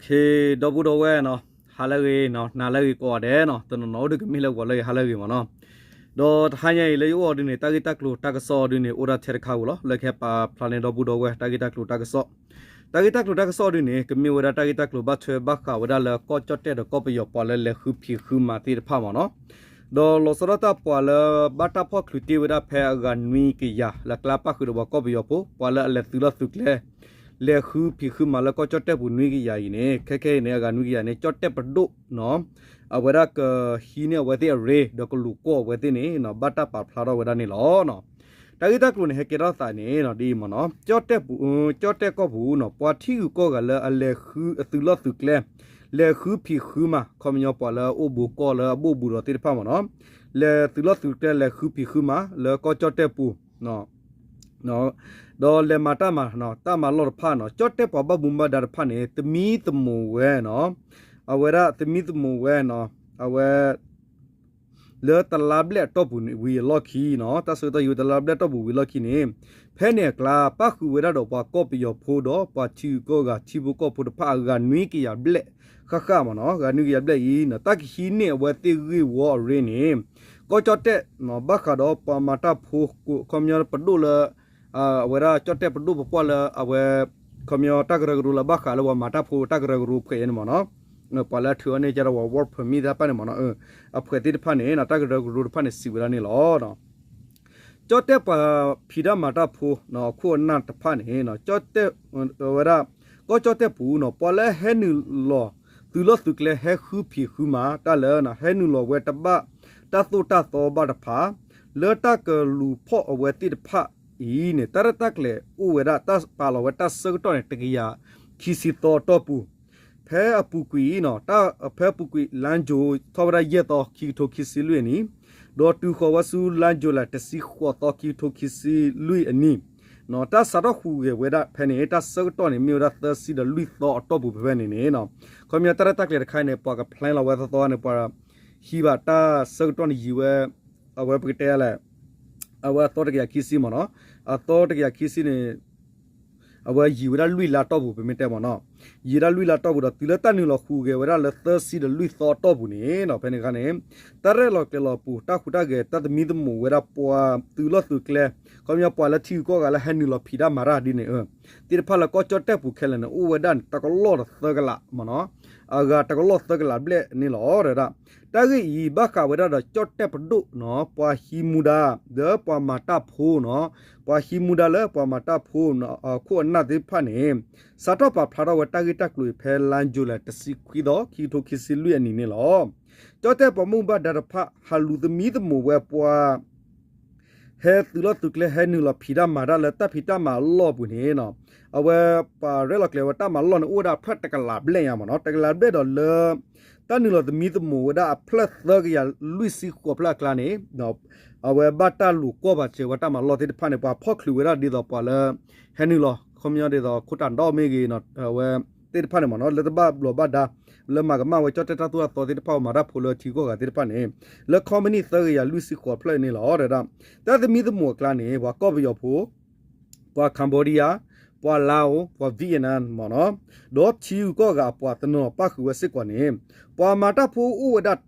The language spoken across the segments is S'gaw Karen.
ဒီပုၢ်ဒီဝဲၢ်နီၤ, ဟါလၢအဂ့ၤ, နၤလၢအဂ့ၤကိးဂၤဒဲးနီၤ, တနီၤနီၤအိၣ်ဒုးကမ့ၢ်လၢဂီၤလၢအဂ့ၤ ဟါလၢအဂ့ၤမ့ၢ်နီၤ. ဒီးတဟါညါအံၤလၢယအိၣ်အီၤဒုန့ၣ် တၢ်ဂ့ၢ်တၢ်ကျိၤတၢ်ကစီၣ်အီၤဒုန့ၣ် အိၣ်ဒၣ်ထဲတခါဧိၤလီၤ. လၢကဟဲပာ်ဖျါန့ၢ်ဒီပုၢ်ဒီဝဲၢ် တၢ်ဂ့ၢ်တၢ်ကျိၤတၢ်ကစီၣ်, တၢ်ဂ့ၢ်တၢ်ကျိၤတၢ်ကစီၣ်အီၤဒုန့ၣ် ကမ့ၢ်ဝဲဒၣ်တၢ်ဂ့ၢ်တၢ်ကျိၤဘၣ်ထွဲဘၣ်ဃးဝဲဒၣ်လၢကီၢ်ကၠီၣ်တဲၣ်ဒီးကီၢ်ပယီၤပှၤလၢလဲၤဃုဖံးဃုမၤသ့ၣ်တဖၣ်မ့ၢ်နီၤ. ဒီးလီၤဆီဒၣ်တၢ်ပှၤလၢဘၣ်တၢ်ဖီၣ်ချုးတ့ၢ်ဝဲဒၣ်ဖဲအဂၤနွံကယၤ လၢကျါပၣ်ဃုာ်ဒီးပှၤကီၢ်ပယီၤဖိ ပှၤလၢအလဲၤသုးလီၢ်သုးကျဲ လဲၤဃုဖံးဃုမၤလၢကီၢ်ကၠီၣ်တဲၣ်ပူၤနွံကယၤအံၤန့ၣ် ခဲခဲအံၤန့ၣ် အဂၤနွံကယၤန့ၣ် ကၠီၣ်တဲၣ်ပဒိၣ်နီၤ, အဝဲဒၣ်ကဟံးန့ၢ်အဝဲသ့ၣ်အရ့ ဒီးကလူၤကွီၢ်အဝဲသ့ၣ်န့ၣ် ဘၣ်တၢ်ပာ်ဖျါထီၣ်ဝဲဒၣ်န့ၣ်လီၤ. တၢ်ဂ့ၢ်တၢ်ကျိၤန့ၣ် ဟဲကဲထီၣ်သးန့ၣ် ဒ်အံၤမ့ၢ်နီၤ, ကၠီၣ်တဲၣ်ပူၤ, ကၠီၣ်တဲၣ်ကီၢ်ပူၤနီၤ ပှၤထံဂုၤကီၢ်ဂၤလၢအလဲၤဃုအသုးလီၢ်သုးကျဲ လဲၤဃုဖံးဃုမၤ ခီပညီပှၤလၢအအိၣ်ဘူးကီၢ်လၢအဘိၣ်ဘူးဒီးသ့ၣ်တဖၣ်မ့ၢ်နီၤ, လဲၤသုးလီၢ်သုးကျဲလဲၤဃုဖံးဃုမၤ လၢကီၢ်ကၠီၣ်တဲၣ်ပူၤ ဒီးလဲၤမၤတၢ်မၤ, တၢ်မၤလီၢ်တဖၣ်နီၤ, ကၠီၣ်တဲၣ်ပှၤဘၣ်မူဘၣ်ဒါတဖၣ်န့ၣ် သမံသမိးဝဲနီၤ, အဝဲဒၣ်သမံသမိးဝဲနီၤ, အဝဲ လၢတလါဘျဲၣ်အတီၢ်ပူၤဝံၤအလီၢ်ခံနီၤ, တၢ်ဆၢကတီၢ်ယံၤဝဲတလါဘျဲၣ်အတီၢ်ပူၤဝံၤအလီၢ်ခံန့ၣ်, ဖဲန့ၣ်အကျါ ပၣ်ဃုာ်ဝဲဒၣ်ဒီးပှၤကီၢ်ပယီၤဖိဒီးပှၤထံဂုၤကီၢ်ဂၤထံဖိကီၢ်ဖိတဖၣ်အဂၤနွံကယၤဘျဲၣ်ဃၣ်ဃၣ်မ့ၢ်နီၤ, ဂၤနွံကယၤဘျဲၣ်အံၤနီၤ တၢ်ကဟံးန့ၢ်အဝဲသ့ၣ်ဂ့ၢ်ဝီအရ့န့ၣ်, ကီၢ်ကၠီၣ်တဲၣ်နီၤ ဘၣ်ဃးဒီးပှၤမၤတၢ်ဖိ ခီပညီပဒိၣ်လၢ အဝဲဒၣ်ကၠီၣ်တဲၣ်ပဒိၣ်ပပှၢ်လၢအဝဲ ခီပညီတၢ်ကရၢကရိလၢဘၣ်ဃးလၢပှၤမၤတၢ်ဖိတၢ်ကရၢကရိဖှဲးအံၤန့ၣ်မ့ၢ်နီၤ, ပှၤလၢအထုးအီၤန့ၢ်ကဒီးပှၤ work permit သ့ၣ်တဖၣ်န့ၣ်မ့ၢ်နီၤ, အဖှဲးသ့ၣ်တဖၣ်န့ၣ် တၢ်ကရၢကရိတဖၣ်န့ၣ် စံးဝဲဒၣ်န့ၣ်လီၤ. ကၠီၣ်တဲၣ်ပှၤဖံးတၢ်မၤတၢ်ဖိ အခိၣ်အနၢ်တဖၣ်န့ၣ် ကၠီၣ်တဲၣ်ဝဲဒၣ် ကီၢ်ကၠီၣ်တဲၣ်ပူၤနီၤ ပှၤလၢဟဲနုာ်လီၤ သုးလီၢ်သုးကျဲဟဲဃုဖံးဃုမၤတၢ်လၢ ဟဲနုာ်လီၤဝဲတဘၣ်တၢ်သိၣ်တၢ်သီဘၣ်တဖၣ် လၢတၢ်ကလူၤဖီၣ်အဝဲသ့ၣ်တဖၣ်အံၤန့ၣ် တၢ်ရဲၣ်တၢ်ကျဲၤအိၣ်ဝဲဒၣ် တၢ်ပာ်လီၤဝဲတၢ်ဆၢကတီၢ်န့ၣ် တကယၤခံဆံသီအတီၢ်ပူၤ ဖဲအပူၤကွံာ်နီၤ, ဖဲအပူၤကွံာ် လါယူၤ ထီၣ်ဝဲဒၣ်ယဲၢ်သီ ခံကထိခံဆံလွံၢ်အနံၣ်, ဒီးတုၤဃီၤဝဲဆူလါယူၤလံ တဆံဃိးသီ ခံကထိခံဆံလွံၢ်အနံၣ်, တၢ်စးထီၣ်ဟူးဂဲၤဝဲဒၣ်ဖဲန့ၣ် တၢ်ဆၢကတီၢ်န့ၣ် မ့ၢ်ဝဲဒၣ်သၢဆံဒီးလွံၢ်သီအတီၢ်ပူၤဖဲဖဲန့ၣ်န့ၣ်, ခီပညီတၢ်ရဲၣ်တၢ်ကျဲၤတခါအံၤန့ၣ် ပှၤက plan လီၤဝဲသီသီန့ၣ် ပှၤဟံးဘၣ်တၢ်ဆၢကတီၢ်န့ၣ်ယံာ်ဝဲ, အဝဲပကတဲလဲၣ်, အဝဲအသီတကယၤခံဆံမ့ၢ်နီၤ, အသီတကယၤခံဆံန့ၣ် အဝဲယံာ်ဝဲဒၣ်လွံၢ်လါတီၢ်ပူၤ ပမ့ၢ်တဲမ့ၢ်နီၤ, ယံာ်ဒၣ်လွံၢ်လါတီၢ်ပူၤဒီး တုၤလၢတၢ်နုာ်လီၤဟူးဂဲၤဝဲဒၣ်လၢသၢဆံဒီးလွံၢ်သီအတီၢ်ပူၤန့ၣ်နီၤ, ဖဲန့ၣ်အခါန့ၣ် တၢ်ရဲၣ်လီၤကျဲၤလီၤပူၤ တၢ်ဟူးတၢ်ဂဲၤ တၢ်သမံသမိးဝဲဒၣ်ပှၤသုးလီၢ်သုးကျဲ, ခီပညီပှၤလၢထံဂုၤကီၢ်ဂၤလၢဟဲနုာ်လီၤဖံးတၢ်မၤတၢ်ဒ်န့ၣ် သ့ၣ်တဖၣ်လၢကီၢ်ကၠီၣ်တဲၣ်ပူၤခဲလၢာ်န့ၣ် အိၣ်ဝဲဒၣ်န့ၣ် တကလီၢ်ဒီးသၢကလးမ့ၢ်နီၤ, အဂၤတကလီၢ်သၢကလးဘျဲၣ်န့ၣ်လီၤ. တၢ်ဂ့ၢ်အံၤ ဘၣ်ဃးဝဲဒၣ်ဒီးကၠီၣ်တဲၣ်ပဒိၣ်နီၤ ပှၤဟံးမူဒါ ဒီးပှၤမၤတၢ်ဖိနီၤ, ပှၤဟံးမူဒါလၢပှၤမၤတၢ်ဖိ အခိၣ်အနၢ်သ့ၣ်တဖၣ်န့ၣ် စးထီၣ်ပာ်ဖျါထီၣ်ဝဲတၢ်ဂ့ၢ်တၢ်ကျိၤအံၤဖဲလါယူၤလံ တဆံခွံသီ ခံကထိခံဆံလွံၢ်အနံၣ်န့ၣ်လီၤ. ကၠီၣ်တဲၣ်ပှၤမူဘၣ်ဒါတဖၣ် ဟးလူၤသမံသမိးဝဲပှၤ ဟဲသုးလီၢ်သုးကျဲဟဲနုာ်လီၤဖံးတၢ်မၤတၢ်လၢတၢ်ဖံးတၢ်မၤအလီၢ်ပူၤန့ၣ်နီၤ, အဝဲပှၤရဲၣ်လီၤကျဲၤဝဲတၢ်မၤလီၢ်န့ၣ် အိၣ်ဝဲဒၣ်အဖျၢၣ်တကလးဘျဲၣ်ညါမ့ၢ်နီၤ, တကလးဘျဲၣ်ဒီးလၢ တၢ်နုာ်လီၤသမံသမိးဝဲဒၣ်အဖျၢၣ်သၢကယၤလွံၢ်ဆံဃိးဖျၢၣ်အကျါန့ၣ် အဝဲဘၣ်တၢ်လူၤကွီၢ်ပာ်စၢၤဝဲတၢ်မၤလီၢ်သ့ၣ်တဖၣ်န့ၣ် ပှၤဖီၣ်ချုးဝဲဒၣ်ဒ်သိးပှၤလၢ ဟဲနုာ်လီၤ ခီပညီဒ်သိး ခိၣ်တၢ်ဒီမ့ၢ်ဂ့ၤ အဝဲသ့ၣ်တဖၣ်န့ၣ်မ့ၢ်နီၤ လၢတဘၣ်ဘျီးဘၣ်ဒါ လၢမၤကမၣ်ဝဲကၠီၣ်တဲၣ်တၢ်သိၣ်တၢ်သီသ့ၣ်တဖၣ် ပှၤမၤတၢ်ဖိလၢထံဂုၤကီၢ်ဂၤသ့ၣ်တဖၣ်န့ၣ် လၢ company သၢကယၤလွံၢ်ဆံဃိးဖျၢၣ်န့ၣ်လီၤ. တၢ်သမံသမိးအကျါန့ၣ် ပှၤကီၢ်ပယီၤဖိ ပှၤ Cambodia, ပှၤ Laos, ပှၤ Vietnam မ့ၢ်နီၤ, ဒီးထံဂုၤကီၢ်ဂၤအပှၤတနီၤပၣ်ဃုာ်ဝဲစ့ၢ်ကီးန့ၣ် ပှၤမၤတၢ်ဖိအိၣ်ဝဲဒၣ်တ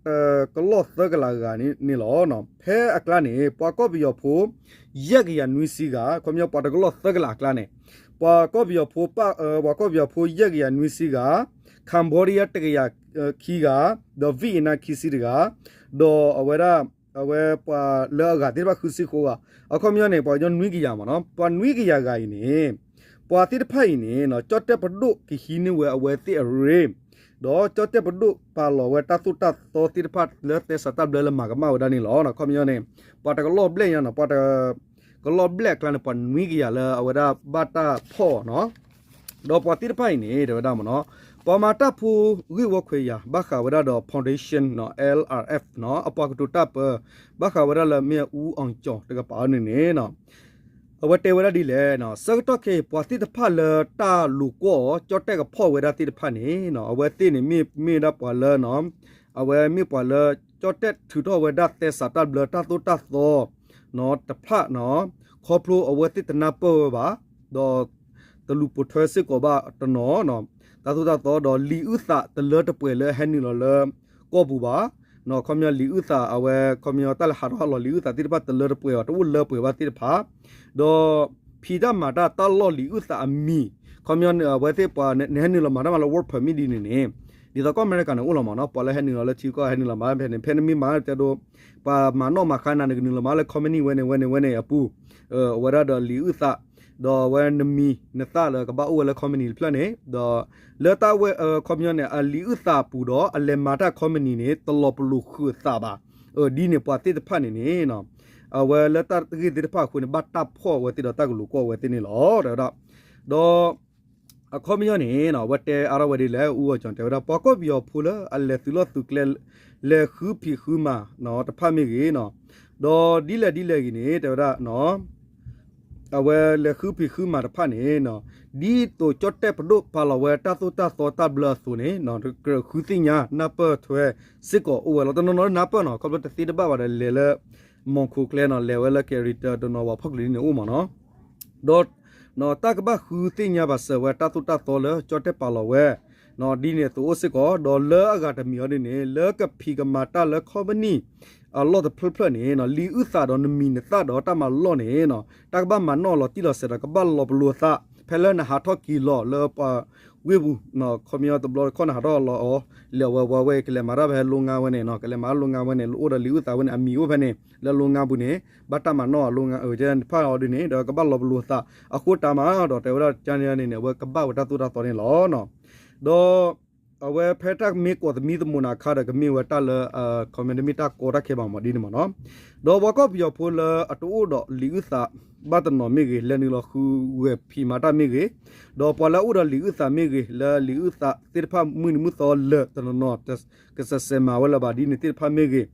ကလီၢ်သၢကလးဂၤန့ၣ်လီၤ. ဖဲအကျါန့ၣ် ပှၤကီၢ်ပယီၤဖိ ယဲၢ်ကယၤနွံဆံဂၤ, ခီပညီပှၤတကလီၢ်သၢကလးအကျါန့ၣ် ပှၤကီၢ်ပယီၤဖိ ပှၤကီၢ်ပယီၤဖိယဲၢ်ကယၤနွံဆံဂၤ, Cambodia တကယၤခံဂၤ, ဒီး Vietnam ခံဆံတဂၤ, ဒီးအဝဲဒၣ် အဝဲပှၤလၢအဂၤသ့ၣ်တဖၣ်ဃုဆံဃိးဂၤ, အခီပညီန့ၣ် ပှၤကညီနွံကယၤမ့ၢ်နီၤ, ပှၤနွံကယၤဂၤအံၤန့ၣ် ပှၤသ့ၣ်တဖၣ်အံၤန့ၣ် ကၠီၣ်တဲၣ်ပဒိၣ်ကဟံးန့ၢ်ဝဲအဝဲသ့ၣ်အရ့ ဒီးကၠီၣ်တဲၣ်ပဒိၣ်ပာ်လီၤဝဲတၢ်သိၣ်တၢ်သီသ့ၣ်တဖၣ်လၢသဲစးတၢ်ဘျၢလၢမၤကမၣ်ဝဲဒၣ်န့ၣ်လီၤ. အခီပညီန့ၣ် ပှၤတကလီၢ်ဘျဲၣ်ညါနီၤ, ပှၤတကလီၢ်ဘျဲၣ်အကျါန့ၣ် ပှၤနွံကယၤလၢအဝဲဒၣ်ဘၣ်တၢ်ဖီၣ်နီၤ, ဒီးပှၤသ့ၣ်တဖၣ်အံၤန့ၣ် တဲဝဲဒၣ်မ့ၢ်နီၤ, ပှၤမၤတၢ်ဖိဂ့ၢ်ဝီခွဲးယာ် ဘၣ်ဃးဝဲဒၣ်ဒီး Foundation နီၤ L R F နီၤ အပှၤကတိၤတၢ်ပၢ ဘၣ်ဃးဝဲဒၣ်လၢမ့ၢ်အူအီၣ်ကၠီၣ်တကပၤအီၤန့ၣ်န့ၣ် အဝဲတဲဝဲဒၣ်ဒ်လဲၣ်, ဆၢကတီၢ်ခဲအံၤ ပှၤသ့ၣ်တဖၣ်လၢတၢ်လူၤကွီၢ်အီၤ ကၠီၣ်တဲၣ်ကဖီၣ်ဝဲဒၣ်သ့ၣ်တဖၣ်န့ၣ် အဝဲသ့ၣ်န့ၣ်မ့ၢ်မ့ၢ်ဝဲဒၣ်ပှၤလၢ အဝဲမ့ၢ်ပှၤလၢ ကၠီၣ်တဲၣ်ထုးထီၣ်ဝဲဒၣ်သဲစးတၢ်ဘျၢတၢ်သိၣ်တၢ်သီ တဖၣ်နီၤ, ခီဖျိအဝဲသ့ၣ်တနၢ်ပၢၢ်ဝဲဘၣ်, ဒီးတလူၤပိာ်ထွဲစ့ၢ်ကီးဘၣ်တနီၤနီၤ, တၢ်သိၣ်တၢ်သီဒီးလံာ်အုၣ်သးတလၢတပှဲၤလၢဟဲနုာ်လီၤလၢကီၢ်ပူၤဘၣ်. ခီပညီလံာ်အုၣ်သးအဝဲ ခီပညီတၢ်လဲၤဟးထီၣ်ဟးလီၤလံာ်အုၣ်သးသ့ၣ်တဖၣ်တလၢတပှဲၤဘၣ် တအိၣ်လၢပှဲၤဘၣ်သ့ၣ်တဖၣ် ဒီးဖံးတၢ်မၤတၢ်တၢ်လီၢ်လံာ်အုၣ်သးအမံၤ ခီပညီအဝဲသ့ၣ်ပှၤနဟဲနုာ်လီၤမၤတၢ်မၤလၢ work permit ဒ်န့ၣ်န့ၣ် ဒ်သိးကီၢ်အမဲရကၤန့ၣ်အိၣ်လီၤမ့ၢ်နီၤ ပှၤလၢဟဲနုာ်လီၤလၢထံကီၢ်ဟဲနုာ်လီၤမၤဖဲန့ၣ် ဖဲနမ့ၢ်မၤတဲဒိ ပှၤမၤနီၣ်မၤဃါနၤန့ၣ် ကနုာ်လီၤမၤလၢ company ဝဲန့ၣ်ဝဲန့ၣ်ဝဲန့ၣ်အပူၤ အဝဲဒၣ်ဒီးလံာ်အုၣ်သး ဒီးအဝဲနမံၤနသၣ်လၢကဘၣ်အိၣ်ဝဲလၢ company တဖျၢၣ်န့ၣ် ဒီးလၢတၢ်ဝဲ ခီပညီန့ၣ် အလံာ်အုၣ်သးအပူၤဒီးအလဲၤမၤတၢ် company န့ၣ် တလီၤပလိာ်ဃုာ်အသးဘၣ်. ဒ်န့ၣ်ပှၤသ့ၣ်တဖၣ်န့ၣ်န့ၣ် အဝဲလၢတၢ်ဂ့ၢ်သ့ၣ်တဖၣ်အဃိန့ၣ် ဘၣ်တၢ်ဖီၣ်အဝဲသ့ၣ်ဒီးတၢ်ကလူၤကွၢ်ဝဲသ့ၣ်န့ၣ်လီၤ တဲဝဲဒၣ်. ဒီး အခီပညီန့ၣ် အဝဲတဲအါထီၣ်ဝဲဒ်လဲၣ် အူအီၤကၠီၣ်တဲဝဲဒၣ် ပှၤကီၢ်ပယီၤဖိလၢအလဲၤသုးလီၢ်သုးကျဲ လဲၤဃုဖံးဃုမၤတဖၣ်မ့ၢ်ဂ့ၤနီၤ ဒီးဒ်လဲၣ်ဒ်လဲၣ်ဂ့ၤန့ၣ် တဲဝဲဒၣ် အဝဲလဲၤဃုဖံးဃုမၤတဖၣ်န့ၣ် ဒ်သိးကၠီၣ်တဲၣ်ပဒိၣ်ပာ်လီၤဝဲတၢ်သိၣ်တၢ်သီတၢ်ဘျၢအသိးန့ၣ် ကြၢးဃုသ့ၣ်ညါနၢ်ပၢၢ်ထွဲစ့ၢ်ကီးအိၣ်ဝဲလီၤ. တနီၤနီၤနၢ်ပၢၢ်နီၤ ခီဖျိတသ့တဘၣ်ဘၣ်ဒီးလဲၤလၢ မီၢ်ခိၣ်ကျဲနီၤ လဲၤဝဲလၢ character တနီၤဝဲဖီၣ်ကလံန့ၣ်အိၣ်မ့ၢ်နီၤ ဒီး တၢ်ကဘၣ်ဃုသ့ၣ်ညါဘၣ်စၢၤဝဲတၢ်သိၣ်တၢ်သီလၢကၠီၣ်တဲၣ်ပာ်လီၤဝဲ ဒ်န့ၣ်အသိးအိၣ်စ့ၢ်ကီး ဒီးလၢအဂၤတမံၤအီၤဒ်န့ၣ် လၢကဖံးကမၤတၢ်လၢ company အလီၢ်တဖျၢၣ်ဖျၢၣ်န့ၣ် လံာ်အုၣ်သးဒီးနမံၤနသၣ်ဒီးတၢ်မၤလီၢ်န့ၣ် တၢ်ကဘၣ်မၤနီၣ်လီၤတံၢ်လီၤဆဲးဒီးကဘၣ်လီၤပလိာ်သး ဖဲလၢနဟးထီၣ်က့ၤလီၤလၢပှၤဝ့ၢ်ပူၤ ခီပညီတဘျီတခီၣ်နဟးထီၣ်လီၤအီၤ လဲၤဝဲဝဲဝဲ ကလဲၤမၤတၢ်ဖဲလိငါဝဲန့ၣ် ကလဲၤမၤလိငါဝဲန့ၣ် အိၣ်ဒီးလံာ်အုၣ်သးဝဲန့ၣ် အမံၤအိၣ်ဖဲန့ၣ် လၢလိငါပူၤန့ၣ် ဘၣ်တၢ်မၤနီၣ်အလိငါတဖၣ်အီၤဒ်န့ၣ် ဒီးကဘၣ်လီၤပလိာ်သး အဃိတၢ်မၤဒီးတဲဝဲဒၣ်ကန့ၣ်န့ၣ် အဝဲကဘၣ်ဝဲတၢ်သိၣ်တၢ်သီန့ၣ်လီၤ. ဒီး အဝဲဖဲတၢ်မ့ၢ်ကိးသမံသမိးနၤအခါဒီး ကမ့ၢ်ဝဲတၢ်လၢ ခီပညီတမ့ၢ်တၢ်ကီတၢ်ခဲဘၣ်မ့ၢ်ဒ်န့ၣ်မ့ၢ်နီၤ ဒီးပှၤကီၢ်ပယီၤဖိလၢအတအိၣ်ဒီးလံာ်အုၣ်သးဘၣ်တနီၤမ့ၢ်ဂ့ၤ လဲၤနုာ်လီၤဃုဝဲဖံးမၤတၢ်မ့ၢ်ဂ့ၤ ဒီးပှၤလၢအအိၣ်ဒီးလံာ်အုၣ်သးမ့ၢ်ဂ့ၤ လၢလံာ်အုၣ်သးသ့ၣ်တဖၣ်မုၢ်နံၤမုၢ်သီလၢာ်တနီၤနီၤ ကစဲးစဲးမၤဝဲလၢၤဘၣ်ဒ်န့ၣ်သ့ၣ်တဖၣ်မ့ၢ်ဂ့ၤ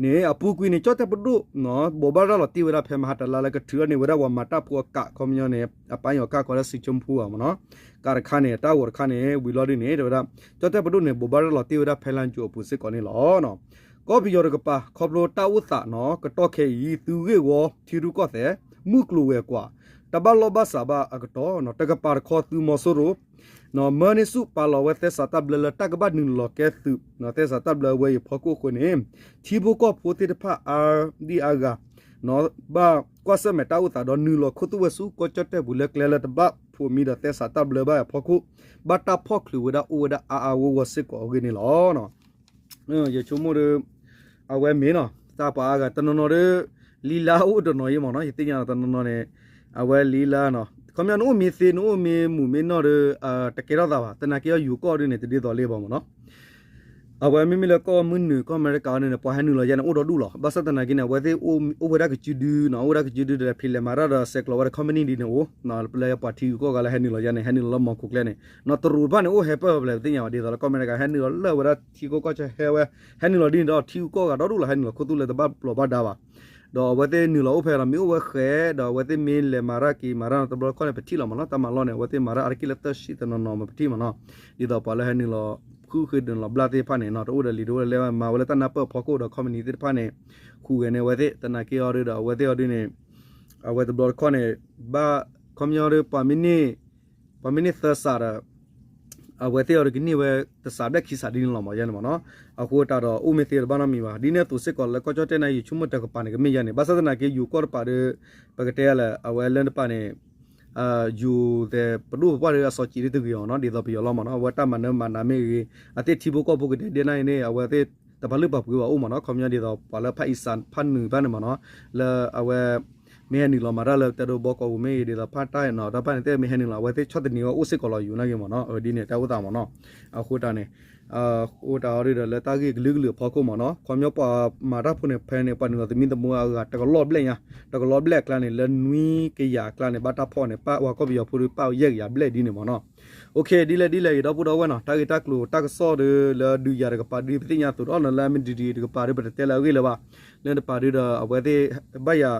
န့ၣ် အပူၤကွံာ်န့ၣ် ကၠီၣ်တဲၣ်ပဒိၣ် ဘိးဘၣ်ရၤလီၤတံၢ်ဝဲဒၣ်ဖဲမဟါတလါလၢကထုးထီၣ်န့ၢ်ဝဲဒၣ် ပှၤမၤတၢ်ဖိအကး ခီပညီန့ၣ် အပၢ်ယီၤကးကီးလၢ စံးဆိမူ မ့ၢ်နီၤ ကးတခါန့ၣ် တၢ်ဂီၤတခါန့ၣ် ဝံၤလီၤဒ်န့ၣ် တဲဝဲဒၣ် ကၠီၣ်တဲၣ်ပဒိၣ်န့ၣ် ဘိးဘၣ်ရၤလီၤတံၢ်ဝဲဒၣ်ဖဲလါယူၤအပူၤစ့ၢ်ကီးန့ၣ်လီၤ. ကီၢ်ပယီၤတကပၤ ခီဖျိတၢ်အိၣ်သးနီၤ ကတီၢ်ခဲအံၤ သုးဂ့ၢ်ဝီထံရူၢ်ကီၢ်သဲး မုၢ်ကျိၤဝဲၤကွာ် တၢ်ဘၣ်လိာ်ဘၣ်စးဘၣ်အကတီၢ် တကပၤတခီသုးမီၤစိရိၤ မၢန့ၢ်ဆူၣ်ပာ်လီၤဝဲသဲစးတၢ်ဘျၢလၢတၢ်ကဘၣ်နုာ်လီၤကဲသုး သဲစးတၢ်ဘျၢဝဲအံၤအဖီခိၣ်အဃိန့ၣ် ထံဖိကီၢ်ဖိသ့ၣ်တဖၣ်အါဒံအါဂၤ ဘၣ်ကွၢ်ဆၢၣ်မဲာ်တၢ်အိၣ်သးဒီးနုာ်လီၤခိၣ်သူၣ်ဝဲဆူကီၢ်ကၠီၣ်တဲၣ်ပူၤလၢကျဲလၢတဘၣ်ဖိးမံဒီးသဲစးတၢ်ဘျၢဘၣ်အဖီခိၣ် ဘၣ်တၢ်ဖီၣ်ချုးဝဲဒၣ်အိၣ်ဝဲဒၣ်အါအါဂီၢ်ဂီၢ်စ့ၢ်ကီးအဂ့ၢ်န့ၣ်လီၤ. ယဆိကမိၣ်ဒီး အဝဲမ့ၢ်နီၤ တၢ်ပှၤအါဂၤတနီၤနီၤဒီး လံာ်လါအိၣ်တနီၤယံမ့ၢ်နီၤ ယသ့ၣ်ညါနီၤတနီၤနီၤန့ၣ် အဝဲလံာ်လါနီၤ ခီပညီနအိၣ်မ့ၢ်သ့ နအိၣ်မ့ၢ်မုာ်မ့ၢ်နီၢ်ဒီး တကဲထီၣ်သးဘၣ် သနာ်က့အီၤယူၤကီၢ်ဒ်န့ၣ် တဒ်သိးလၢၤဘၣ်မ့ၢ်နီၤ အဝဲမ့မ့ၢ်လၢကီၢ်မုၢ်နုာ် ကီၢ်အမဲရကၤအီၤဒ်န့ၣ် ပှၤဟဲနုာ်လီၤယါန့ၣ် အိၣ်ဒီဒူၣ်လီၤ. ဘၣ်ဆၣ်သနာ်က့န့ၣ် အဝဲသ့ၣ်အိၣ်ဝဲဒၣ်ကစုဒုနီၤ အိၣ်ဝဲဒၣ်ကစုဒုဒီး ဖံးလဲၤမၤတၢ်ဒီးဆဲးကျိးဝဲဒၣ် company ဒ်န့ၣ်အိၣ် လၢပှၤထံဂုၤကီၢ်ဂၤလၢဟဲနုာ်လီၤယါန့ၣ် ဟဲနုာ်လီၤလၢမီၢ်ခိၣ်ကျဲန့ၣ် နီၢ်တရူးတဖၣ်န့ၣ် အိၣ်ဟဲပၢၢ်ဝဲဖဲလဲၣ်ပသ့ၣ်ညါဘၣ် ဒ်သိးလၢကီၢ်အမဲရကၤ ဟဲနုာ်လီၤလၢဝဲဒၣ်ထံဂုၤကီၢ်ဆၢဟဲဝဲ ဟဲနုာ်လီၤဒ်န့ၣ်ဒီး ထံဂုၤကီၢ်ဂၤဒီဒူၣ်လီၤ ဟဲနုာ်လီၤခိၣ်သူၣ်လၢတဘၣ်ပျီၤဘၣ်ဒါဘၣ် ဒီးအဝဲသ့ၣ်နုာ်လီၤအိၣ်ဖဲဒီး မ့ၢ်အိၣ်ဝဲဃဲ ဒီးအဝဲသ့ၣ်မ့ၢ်လဲၤမၤတၢ်က့ၤမၤတၢ်နီၤ တဘျီတခီၣ်န့ၣ် ပထံၣ်လီၤမ့ၢ်နီၤ တၢ်မၤလီၢ်န့ၣ် အဝဲသ့ၣ်မၤတၢ်အါတက့ၢ်လၢသၢဆံတနီၤနီၤမ့ၢ်ပထံၣ်မ့ၢ်နီၤ ဒ်သိးပှၤလၢဟဲနုာ်လီၤ ဃုဃ့နုာ်လီၤဘျၣ်သ့ၣ်တဖၣ်န့ၣ်နီၤ တအိၣ်ဒီးလံာ်တအိၣ်ဒီးလဲၢ် မၤဝဲလၢတၢ်နၢ်ပၢၢ်အဖီခိၣ်ဒီး company သ့ၣ်တဖၣ်န့ၣ် ဃုာ်ဝဲန့ၢ်အဝဲသ့ၣ် သနာ်က့အီၤဒီး အဝဲသ့ၣ်အီၤဒ်န့ၣ် အဝဲတဘျီတခီၣ်န့ၣ် ဘၣ် ခီပညီဒီး ပှၤမ့ၢ်န့ၢ် ပှၤမ့ၢ်န့ၢ်သၢစးဒီး အဝဲသ့ၣ်အီၤဒီးကန့ၢ်ဝဲ တစးဘျဲၣ်ခံစးဒ်န့ၣ်လီၤမ့ၢ်ယါန့ၣ်မ့ၢ်နီၤ အဃိတးဒီးအိၣ်မ့ၢ်သ့တဘၣ်နီတမံၤဘၣ် ဒ်န့ၣ်အသိးစ့ၢ်ကီးလၢကီၢ်ကၠီၣ်တဲၣ်န့ၣ် ယဆိကမိၣ်တကပၤန့ၣ် ကမ့ၢ်ယါန့ၣ် ဘၣ်ဆၣ်သနာ်က့ ယူၤကီၢ်တပၤဒီး ပကတဲလၢ အဝဲလၢတပၤန့ၣ် ယူၤသဲးပဒိၣ်ပပှၢ်ဒီးအစီၤကံးဒ်တဂ့ၤအီၤနီၤ ဒ်သိးပယီၤလီၤမ့ၢ်နီၤ အဝဲတၢ်မၤနၢၤမၤနၤမ့ၢ်ဂ့ၤ အသ့ၣ်ထံဖိကီၢ်ဖိကဒဲဒဲနၤအံၤန့ၣ် အဝဲသ့ၣ်တပာ်လုၢ်ပာ်ပှ့ၤဘၣ်အိၣ်မ့ၢ်နီၤ ခီပညီဒ်သိးပှၤလၢဖၣ်အံစးဖၣ်နုာ်ဖၣ်န့ၣ်မ့ၢ်နီၤ လၢအဝဲ မ့ၢ်ဟဲနုာ်လီၤမၤတၢ်လၢတဲဒိဘီကီၢ်ပူၤမ့ၢ်ဂ့ၤ ဒ်သိးဖၣ်တၢ်နီၤ တၢ်ဖၣ်န့ၣ်သ့ၣ်မ့ၢ်ဟဲနုာ်လီၤ အဝဲသ့ၣ်ဆီၣ်သနံးဝဲအိၣ်စ့ၢ်ကီးလီၤယူၤနာ်က့မ့ၢ်နီၤ ဒ်န့ၣ်တၢ်အိၣ်သးမ့ၢ်နီၤ အဃိတၢ်န့ၣ် အဃိတၢ်အီၤဒ်ဒီးလၢတၢ်ဂ့ၢ်ကလုာ်ကလုာ်အဖီခိၣ်မ့ၢ်နီၤ ခီပညီပှၤမၤတၢ်ဖိန့ၣ် ဖဲန့ၣ် ပှၤနုာ်လီၤသမံသမိးအဂၤ တကလီၢ်ဘျဲၣ်ညါ တကလီၢ်ဘျဲၣ်အကျါန့ၣ် လၢနွံကယၤအကျါန့ၣ် ဘၣ်တၢ်ဖီၣ်န့ၣ် ပၣ်ဝဲကီၢ်ပယီၤဖိဒီးပၣ်ယဲၢ်ကယၤဘျဲၣ်ဒ်န့ၣ်မ့ၢ်နီၤ ဒ်လဲၣ်ဒ်လဲၣ်ဂ့ၤဒီပုၢ်ဒီဝဲၢ်နီၤ တၢ်ဂ့ၢ်တၢ်ကျိၤတၢ်ကစီၣ်ဒီး လၢဒုးယၤတကပၤဒ်ပသ့ၣ်ညါအသိးဒီး လၢအမ့ၢ်ဒံးဒံးတကပၤဒီး ပတတဲလၢအဂ့ၢ်လၢၤဘၣ် လၢတပၤဒ်ဒီး အဝဲသ့ၣ်ဘၣ်ယၤ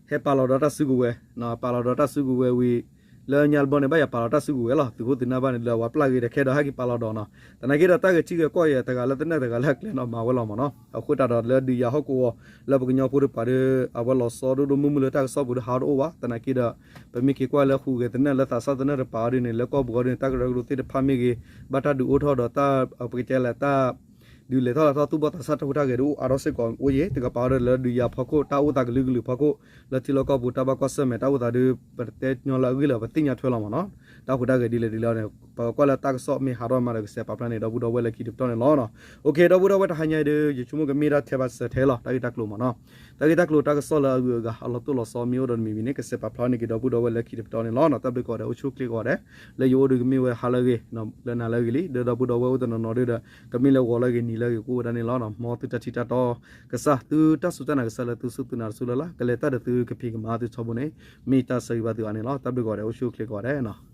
ဟဲပာ်လီၤဒီးတၢ်စုကဝဲၤ ပာ်လီၤဒီးတၢ်စုကဝဲၤဝံၤ လၢညါတဘျီန့ၣ် ဘၣ်ယၤပာ်လီၤတၢ်စုကဝဲၤလီၤ, သုးခိၣ်သုးနၢ်ဘၣ်န့ၣ် လၢအဝဲပျၢ်ဂ့ၤဒီးခဲဒီးဟဲက့ၤပာ်လီၤဒီးနီၤ, သနာ်က့ဒီးတၢ်ဂဲၤထံဂဲၤကီၢ်အံၤ တဂၤလၢသနၢၣ်တဂၤလၢအကျဲနီၤ မၤဝဲလီၤမ့ၢ်နီၤ, အဃိသတးဒီးလၢဒုးယၤဟီၣ်ကဝီၤ လၢပကညီဖိတပၤဒီး အဝဲလီၤဆီဒိၣ်ဒိၣ်မုၢ်မုၢ်လၢတၢ်ကစီၣ်ပူၤဒီးဟးထီၣ်တအိၣ်ဘၣ်, သနာ်က့ဒီး ပမ့ၢ်က့ၤကွၢ်လၢဃုာ်ဂဲၤသနၢၣ်လၢသးစၢ်သနၢၣ်တပၤအီၤဒ်န့ၣ် လၢကီၢ်ပူၤအီၤဒ်န့ၣ် တၢ်ကရၢကရိသ့ၣ်တဖၣ်မ့ၢ်ဂ့ၤ ဘၣ်တၢ်ဒုးအိၣ်ထီၣ်ဒီးတၢ် ပကတဲလဲၣ်တၢ် ဒုးလဲၤထီၣ်လဲၤထီၣ်သူၣ်ဘီၣ်သးစၢ်တၢ်ဟူးတၢ်ဂဲၤဒုးအိၣ်အါထီၣ်စ့ၢ်ကီးအိၣ်ယံၤ, တကပၤအီၤဒီးလၢဒုးယၤဖီခိၣ် တၢ်အိၣ်သးကလုာ်ကလုာ်ဖီခိၣ် လၢထံလီၢ်ကီၢ်ပူၤတၢ်ဘၣ်ကွၢ်ဆၢၣ်မဲာ်တၢ်အိၣ်သးဒီး ပတဲညီလၢအဂ့ၢ်လၢပသ့ၣ်ညါထွဲလီၤမ့ၢ်နီၤ, တၢ်ဟူးတၢ်ဂဲၤဒ်လဲၣ်ဒ်လဲၣ်န့ၣ် ပကကွၢ်လၢတၢ်ကစီၣ်မ့ၢ်ဟးထီၣ်မးဒီးကစဲးပာ်ဖျါန့ၣ် ဒီပုၢ်ဒီဝဲၢ်လၢခံတပတီၢ်န့ၣ်လီၤ. အိၣ်ခ့ ဒီပုၢ်ဒီဝဲၢ်တဟါညါအံၤဒီး ယဆိကမိၣ်ကမ့ၢ်ဒၣ်ထဲဘၣ်စၢၤထဲလီၤ တၢ်ဂ့ၢ်တၢ်ကျိၤမ့ၢ်နီၤ, တၢ်ဂ့ၢ်တၢ်ကျိၤတၢ်ကစီၣ်လၢအဂုၤအဂၤအလီၤတိၢ်လီၤဆီမ့ၢ်အိၣ်ဒီးတမံၤမံၤန့ၣ် ကစဲးပာ်ဖျါန့ၢ်က့ၤဒီပုၢ်ဒီဝဲၢ်လၢခံတပတီၢ်န့ၣ်လီၤ. တၢ်ဘျုးကိးဂၤဒဲး အိၣ်ဆူၣ်ချ့ကိးဂၤဒဲး, လၢယအိၣ်ဒီးကမ့ၢ်ဝဲဟါလၢအဂ့ၤ လၢနၤလၢအဂ့ၤလံ, ဒီးဒီပုၢ်ဒီဝဲၢ်အိၣ်တနီၤနီၤဒီး ကမ့ၢ်လၢဂီၤလၢအဂ့ၤနံၤလၢအဂ့ၤကအိၣ်ဝဲဒၣ်န့ၣ်လီၤ. မ်သုတၢ်ထံၣ်တၢ်တီကစၢ် သုတၢ်စူၢ်တၢ်နာ်ကစၢ်လၢသုစူၢ်သုနာ်တစူၢ်လၢ်လၢ် ကလဲၤတၢ်ဒီးသုကဖံးကမၤသုထီဘိန့ၣ် မ့ၢ်တၢ်ဆၢဂ့ၤဘၣ်သုအါန့ၣ်လီၤ. တၢ်ဘျုးကိးဂၤဒဲး အိၣ်ဆူၣ်ချ့ကိးဂၤဒဲး